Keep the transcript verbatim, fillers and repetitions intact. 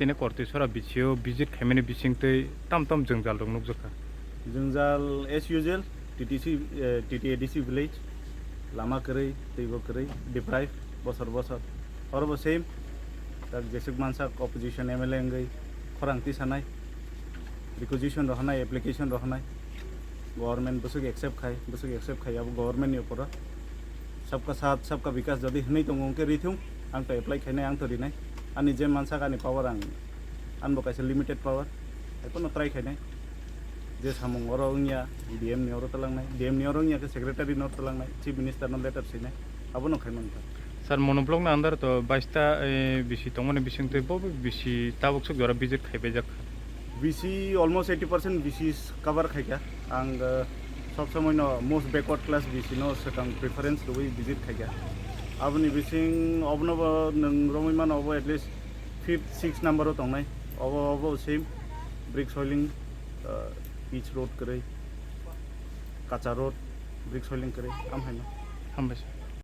Ini Kortisora B C O visit khaimani bisingtwi tam tam jwngjal rok nukjakha. Jwngjal as usual, T T C, eh, T T A D C village, lama kwrwi, twibo kwrwi, deprive, bosor bosor. Orobo same, tak jesuk mansak opposition M L A wngwi khorang tisanai, requisition rohornai, application rohornai, government bwswk accept khai, bwswk accept khai, abo government ni uporo. Sabka saath, sabka bikas jodi hwnwi tongo, hwnkhe rithung, ang to apply khainai, ang to rinai. Ani je mansak ani power ang, anbo kaisa limited power, haiphano try khainai. Je samung oro wngya, D M ni oro twlangnai, D M ni oro wngya khe secretary no twlangnai, chief minister no letter sinai, abono khai mankha. Sir, Mono block ni under to baista, eh, B C tongmani bisingtwi bo B C tabuk swk jora visit khaibaijak kha. B C almost eighty percent B C cover khaikha. Ang, eh, sob somoi no most backward class B C no swkang preference rwui visit khaikha. Aboni bising obono bo nwng romwi mano, obo at least fifth, sixth number o tongnai. Obo, obo same brick soiling, eh, pitch road kwrwi, kacha road, brick soiling kwrwi, am haino. Hambai sir.